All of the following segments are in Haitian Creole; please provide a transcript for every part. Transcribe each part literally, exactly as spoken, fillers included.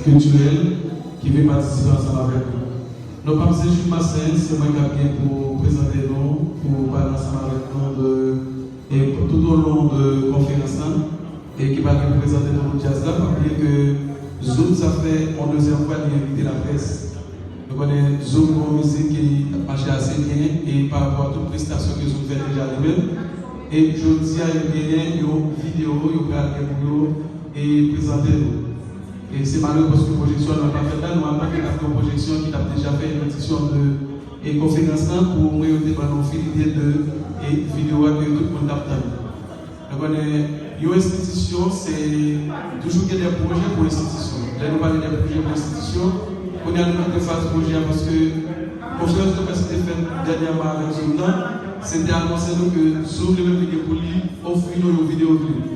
kiltirèl ki vin patisipe ansanm avèk nou. Non pa m se Jules Massens, se mwen k ap gen pou prezante nou, pou pale ansanm avèk nou de, e toutoulon de konferans lan, e ki pral gen pou prezante nou djaz la. Pa bliye ke Zoom sa fè yon dezyèm fwa li envite laprès. Nou konnen Zoom gon mizik ki ap mache ase byen e pa rapò a tout prestasyon ke Zoom fè deja li menm. E jodi a yo genyen yon videyo yo pral gen pou yo e prezante nou. E se malere paske pwojeksyon an pa fèt la, nòmalman yo t ap gen yon pwojeksyon ki t ap deja fè edisyon de e konferans lan pou omwen yo te ban nou yon fil ide de e videyo a ke tout moun t ap tann. Nou konnen yon enstitisyon se toujou gen de pwojè pou enstitisyon. Lè nou pale de pwojè pou enstitisyon, kounye a nou nan faz pwojè a paske konferans de près ki te fèt dènyèman avèk Zoom nan, se te anonse nou ke Zoom li menm li gen pou li ofri nou yon videyo klip.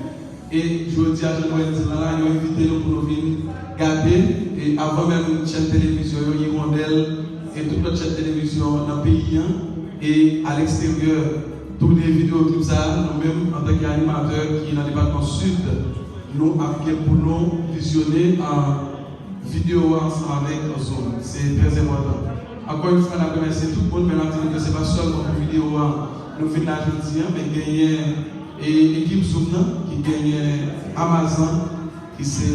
E jodi a, jan nou wè l di la, yo envite nou pou nou vin gade, e avan menm chèn televizyon yo, Hirondelle, e tout lòt chèn televizyon nan peyi an, e aleksteryè, tounen videyo klip sa a, nou menm, antanke animatè ki nan depatman Sid, nou ap gen pou nou vizyone, a, videyo a ansanm avèk Zoom. Se trè enpòtan. Ankò yon fwa, n ap remèsye tout moun, men n ap di nou ke se pa sèlman pou videyo a nou vin la jodi a, men genyen e ekip Zoom nan, ki genyen Amazan, ki se,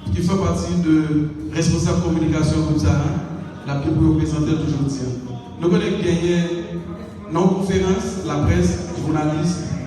ki fè pati de responsab kominikasyon gwoup sa a, l ap gen pou yo prezante l tou jodi a. Nou konnen genyen nan yon konferans, laprès, jounalis,